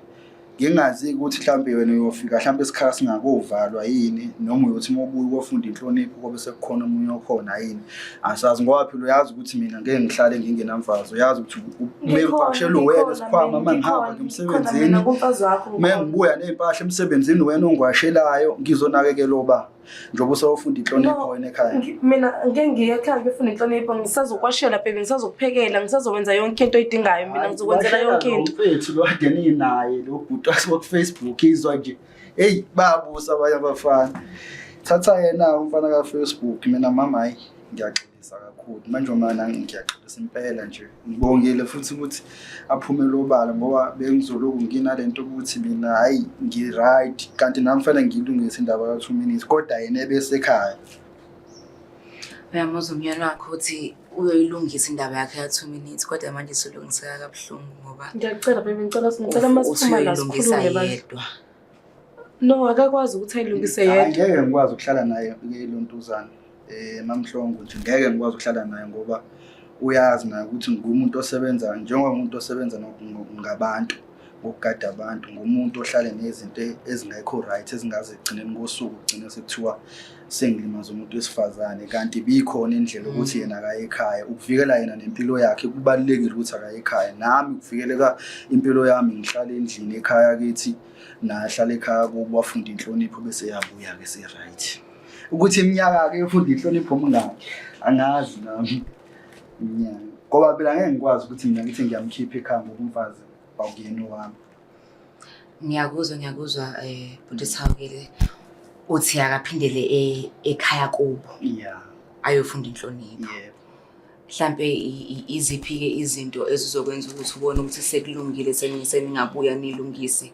Ngingazi ukuthi mhlampe wena uyofika mhlampe isikhala singakovalwa yini, noma uyothi uma ubuya ukofunda inhlonipho kobe sekukhona omunye okhona yini. Asazi, ngoba phela uyazi ukuthi mina ngeke ngihlale ngingenamfazi. Uyazi ukuthi ngivakashelwe uwena isikhwama uma ngihamba ngiya Ngikhona emsebenzini. mina kumfazi wakho, Uma ngikhona. ngibuya ney'mpahla emsebenzini wena ongiwashelayo, ngizonakekela oba njengoba usewufunda inhlonipho No, wena ekhaya. Mina ngeke ngiye ekhaya ngiyofunda inhlonipho, ngisazokwashela baby, ngisazokuphekela, ngisazowenza yonke into oyidingayo mina, Hhayi, ngizokwenzela washela yonke lo into. mfethu lo kade ninaye lo bhuti waku-Facebook, izwa nje. Eyi, bayabusa abanye abafana. Thatha yena umfana ka-Facebook, mina mama hhayi ngiyaxolisa kakhulu. Manje mana ngiyaxolisa impela nje. Ngibongile futhi ukuthi aphumele obala, ngoba bengizoloku nginalento ukuthi mina hhayi ngi-right, kanti nami fanele ngiyilungise indaba ka-2 minutes, kodwa yena ebesekhaya. Uyamuzwa umyeni wakhe ukuthi uyoyilungisa indaba yakhe ya-2 minutes, kodwa manje isulungiseka kabuhlungu ngoba Ngiyacela baby, ngicela uma uthi siphuma la uyoyilungisa sikhulume bandla. yedwa. No, akakwazi ukuthi ayilungise Hhayi, yedwa. ngeke ngikwazi ukuhlala naye ke lontuzana. Mamhlongo nje ngeke ngikwazi ukuhlala naye, ngoba uyazi naye ukuthi ngumuntu osebenza, njengoba umuntu osebenza ngabantu, ngokugada abantu, ngumuntu ohlale nezinto ezingekho right, ezingaze ekugcineni kosuku kugcine sekuthiwa sengilimaza umuntu wesifazane, kanti ibikhona indlela ukuthi yena akaye ekhaya. Ukuvikela yena nempilo yakhe kubalulekile ukuthi akaye ekhaya. Nami kuvikeleka impilo yami, ngihlale endlini ekhaya kithi, naye ahlale ekhaya kubo, afunde inhlonipho bese eyabuya-ke se-right. Ukuthi iminyaka-ke yofunda inhlonipho mingaki, angazi nami iminyaka. Ngoba phela ngeke ngikwazi ukuthi mina ngithi ngiyamkhipha ekhaya ngoba umfazi Akuyena owami. Ngiyakuzwa, ngiyakuzwa bhuti Sihawukele. Uthi akaphindele ekhaya kubo. Yeah. Ayofunda inhlonipho. Yebo. Mhlampe iziphi-ke izinto ezizokwenza ukuthi ubone ukuthi sekulungile, seningabuya nilungise,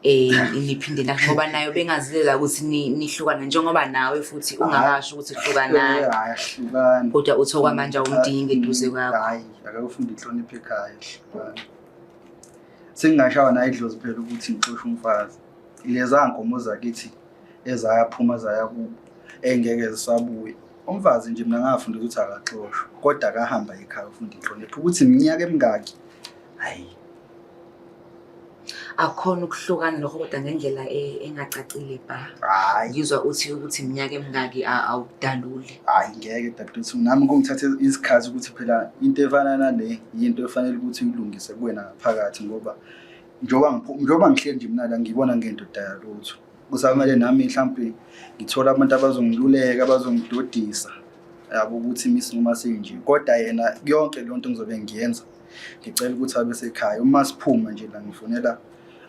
niphinde ngoba nayo bengazilela ukuthi nihlukane, njengoba nawe futhi ungakasho ukuthi hlukanani. Hhayi, asihlukani. Kodwa uthi okwamanje awumdingi eduze kwakho. Hhayi, akayofundi inhlonipho ekhaya, asihlukani. Sengingashawa nayo idlozi phela ukuthi ngixoshe umfazi. Leza nkomo zakithi ezayaphuma zaya kubo, engeke zisabuye. Umfazi nje mina ngafunda ukuthi akaxoshwa, kodwa akahamba ekhaya ufunda inhlonipho. Ukuthi iminyaka emingaki, hhayi. Akukhona ukuhlukana lokho kodwa ngendlela engacacile bha. Hhayi. Ngizwa uthi ukuthi iminyaka emingaki awudaluli. Hhayi ngeke dadewethu, nami kungithathe isikhathi ukuthi phela into efana nale yinto efanele ukuthi uyilungise kuwena ngaphakathi, ngoba njengoba ngihleli nje mina la ngibona ngendoda yalutho. Kusamele nami mhlampe ngithole abantu abazongiluleka, abazongidodisa, yabo, ukuthi imisi noma senje. Kodwa yena yonke leyo nto ngizobe ngiyenza, ngicela ukuthi abe sekhaya. Uma siphuma nje la ngifonela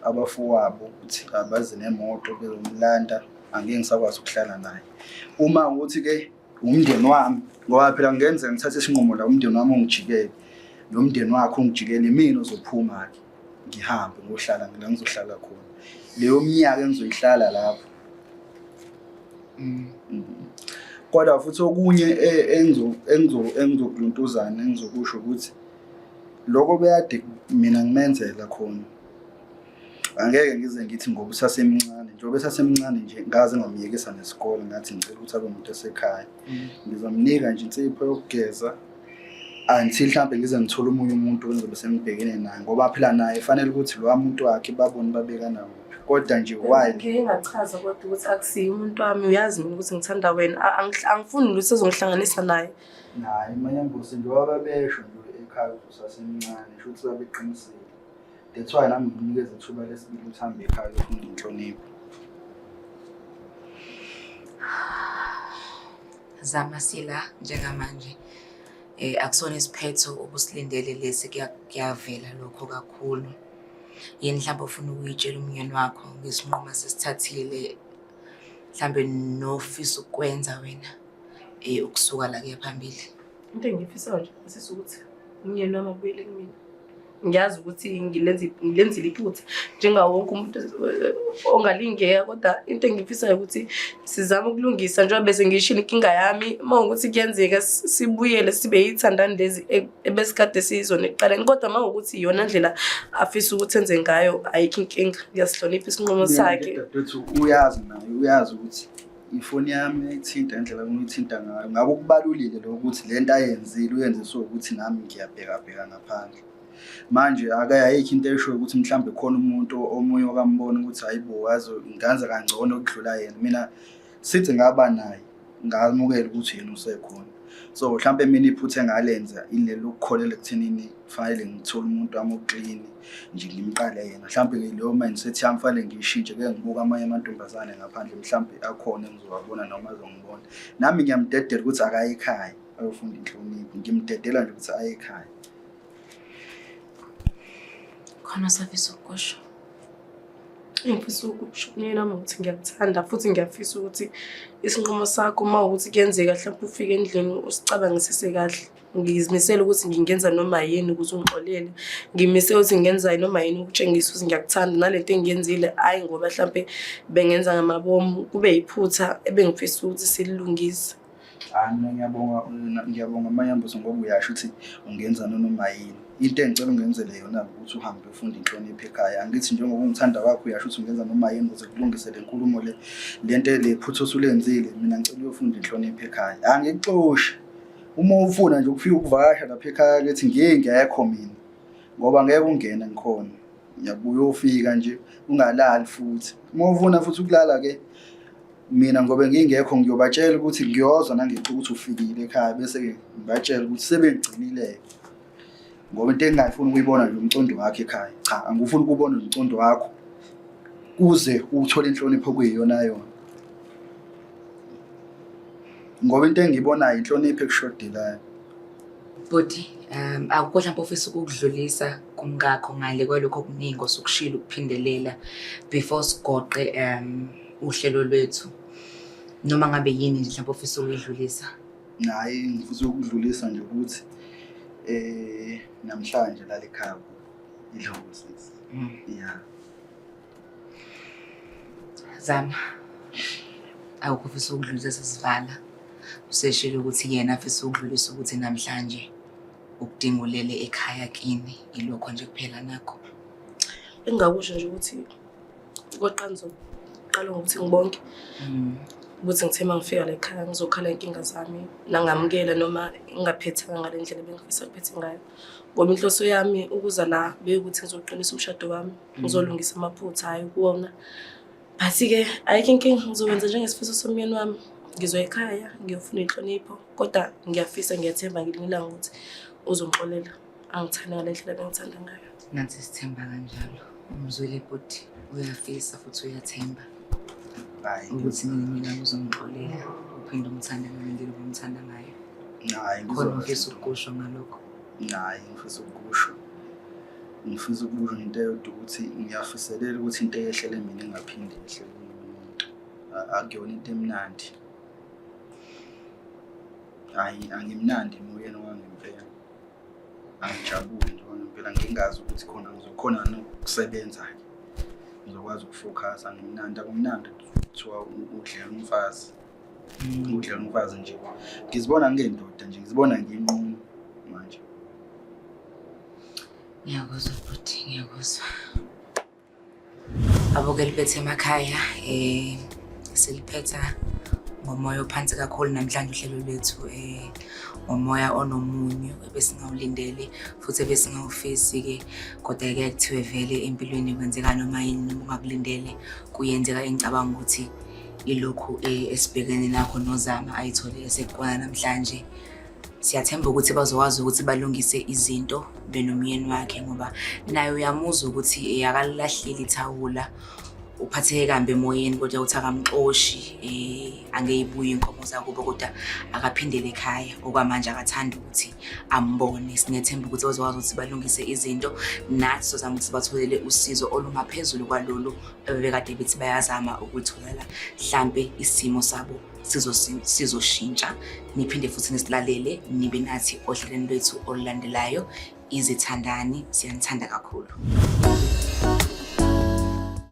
abafowabo ukuthi abaze nemoto bezomlanda, angeke ngisakwazi ukuhlala naye. Uma ukuthi-ke umndeni wami, ngoba phela kungenzeka ngithathe isinqumo la umndeni wami ungijikele, nomndeni wakhe ungijikele, imina ozophuma-ke ngihambe ngohlala la ngizohlala khona. Leyo minyaka engizoyihlala lapho. Kodwa futhi okunye engizokuluntuzana, engizokusho ukuthi lokho bekade mina ngimenzela khona, angeke ngize ngithi ngoba usasemncane, njengoba esasemncane nje ngaze ngamyekisa nesikole, ngathi ngicela ukuthi abe umuntu osekhaya. Ngizomnika nje insipho yokugeza until mhlampe ngize ngithole omunye umuntu engizobe sengibhekene naye, ngoba phela naye fanele ukuthi lowa muntu wakhe babone babekana kuphi. Kodwa nje why? Ngike ngachaza kodwa ukuthi akusiye umuntu wami, uyazi mina ukuthi ngithanda wena. Angifuni lutho ezongihlanganisa naye. Naye Manyambosi njengoba babesho nje ekhaya ukuthi usasemncane, sho ukuthi babeqinisile. That's why nami ngimnikeza ithuba lesibili ukuthi ahambe ekhaya uyofunda inhlonipho. Zama sila njengamanje. Akusona isiphetho obusilindele lesi, kuyavela lokho kakhulu. Yini mhlawumbe ofuna ukuyitshela umyeni wakho ngesinqumo asesithathile, mhlawumbe nofisa ukukwenza wena ukusuka la kuya phambili? Into engiyifisayo nje sisi ukuthi umyeni wami abuyele kumina. Ngiyazi ukuthi ngilenzile iphutha njengawo wonke umuntu ongalingeka, kodwa into engiyifisayo ukuthi sizame ukulungisa njengoba bese ngiyishilo inkinga yami. Uma kuwukuthi kuyenzeka sibuyele sibe yithandani lezi ebesikade siyizona ekuqaleni, kodwa uma kuwukuthi iyona ndlela afisa ukuthi enze ngayo, ayikho inkinga, ngiyasihlonipha isinqumo sakhe. Dadewethu uyazi naye, uyazi ukuthi ifoni yami uyayithinta ngendlela engiyithinta ngayo. Ngabe ukubalulile lokho ukuthi le nto ayenzile uyenze so ukuthi nami ngiyabhekabheka ngaphandle. Manje ake ayikho into eshoyo ukuthi mhlawumbe khona umuntu omunye okambona ukuthi hayi bo, wazi ngenza kangcono ukudlula yena. Mina sithi ngaba naye ngamukela ukuthi yena usekhona. So mhlawumbe mina iphutha engalenza ileli lokukholela ekuthenini kufanele ngithole umuntu wami oklini nje ngimqale yena. Mhlawumbe leyo mindset yami kufanele ngiyishintshe, ke ngibuka amanye amantombazane ngaphandle mhlawumbe akhona engizowabona noma azongibona. Nami ngiyamdedela ukuthi akaye ekhaya ayofunda inhlonipho, ngimdedela nje ukuthi aye ekhaya. Khona osafisa ukukusho? Engifisa ukukusho kumyeni wami ukuthi ngiyakuthanda futhi ngiyafisa ukuthi isinqumo sakho uma ukuthi kuyenzeka mhlawumbe ufike endlini usicabangisise kahle. Ngizimisele ukuthi ngingenza noma yini ukuze ungixolele. Ngimisele ukuthi ngingenza noma yini ukutshengisa ukuthi ngiyakuthanda, nalento engiyenzile hhayi ngoba mhlampe bengenza ngamabomu, kube yiphutha ebengifisa ukuthi sililungise. Hayi mina ngiyabonga, ngiyabonga Manyambosi ngoba uyasho ukuthi ungenza nanoma yini. Into engicela ungenzele yona ukuthi uhambe ufunde inhlonipho ekhaya. Angithi njengoba ungithanda kwakho uyasho ukuthi ungenza noma yini ukuze kulungise le nkulumo le, le nto le phutha osulenzile, mina ngicela uyofunda inhlonipho ekhaya. Angikuxoshi. Uma ufuna nje ukufika ukuvakasha lapha ekhaya kithi ngingekho mina, ngoba ngeke ungene ngikhona. Ngiyabuya uyofika nje ungalali futhi. Uma ufuna futhi ukulala ke mina ngoba ngingekho ngiyobatshela ukuthi ngiyozwa nangexa ukuthi ufikile ekhaya, bese-ke ngibatshela ukuthi sebengigcinile. Ngoba into engingayifuni ukuyibona nje umcondo wakho ekhaya. Cha, angifuni ukubona nje umcondo wakho uze uthole inhlonipho okuyiyona yona. Ngoba into engiyibonayo inhlonipho ekushodelayo. Bhuti, akukho mhlawumbe ofisa ukukudlulisa Kumkakho ngale kwalokho okuningi osukushilo ukuphindelela before sigoqe uhlelo lwethu. Noma ngabe yini nje mhlawumbe ofisa ukuyidlulisa. Hhayi, ngifisa ukudlulisa nje ukuthi namhlanje lala ekhaya iloko sisi. Yeah. Zama. Awukho ofisa ukudlulisa sesivala. Useshilo ukuthi yena afisa ukudlulisa ukuthi namhlanje ukudinga ulele ekhaya kini ilokho nje kuphela nakho. Engingakusho nje ukuthi kokuqala ngizoqala ngokuthi ngibonke ukuthi ngithe uma ngifika la ekhaya ngizokhala iy'nkinga zami nangamukela noma ngingaphethanga ngale ndlela ebengifisa kuphethe ngayo. Ngoba inhloso yami ukuza la beyukuthi ngizoqinisa umshado wami, ngizolungisa amaphutha hhayi ukuwona. But-ke ayikho inkinga, ngizokwenza njengesifiso somyeni wami. Ngizoya ekhaya ngiyofuna inhlonipho, kodwa ngiyafisa ngiyathemba ngelinye ilanga ukuthi uzongixolela angithande ngale ndlela ebengithanda ngayo. Nathi sithemba kanjalo. Umzwile bhuti uyafisa futhi uyathemba Hhayi, ukuthi ngelinye ilanga uzomxolela uphinde umthande ngale ndlela obumthanda ngayo. Hhayi, Khona ngizoba ofisa ukukusho ngalokho. Hhayi, ngifisa ukukusho. Ngifisa ukukusho ngento eyodwa ukuthi ngiyafiselela ukuthi into eyehlele mina ingaphinde yehlele omunye umuntu. Akuyona into emnandi. Hhayi, angimnandi emoyeni okwangempela. Angijabule nje okwangempela ngingazi ukuthi khona ngizokhona yini ukusebenza-ke. Ngizokwazi ukufokhasa, angimnandi, akumnandi kuthiwa udlela umfazi. Udlela umfazi nje. Ngizibona ngingendoda nje, ngizibona nginqunu manje. Ngiyakuzwa bhuti, ngiyakuzwa. Abukeli bethu emakhaya, siliphetha ngomoya ophansi kakhulu namhlanje uhlelo lwethu, ngomoya onomunyu ebesingawulindele futhi ebesingawufisi-ke, kodwa-ke kuthiwe vele empilweni kwenzeka noma yini noma ungakulindele kuyenzeka. Engicabanga ukuthi ilokhu esibhekene nakho noZama ayithole esekukona namhlanje. Siyathemba ukuthi bazokwazi ukuthi balungise izinto benomyeni wakhe, ngoba naye uyamuzwa ukuthi akalilahlile ithawula, uphatheke kambi emoyeni, kodwa uthi akamxoshi, angeyibuye inkomo zakubo, kodwa akaphindele ekhaya. Okwamanje akathandi ukuthi ambone. Sinethemba ukuthi bazokwazi ukuthi balungise izinto, nathi sizozama ukuthi batholele usizo olungaphezulu kwalolu ebebekade bethi bayazama ukuthola. Hlampe isimo sabo sizoshintsha. Niphinde futhi nisilalele, nibe nathi ohlelweni lwethu olulandelayo. Izithandani, siyanithanda kakhulu.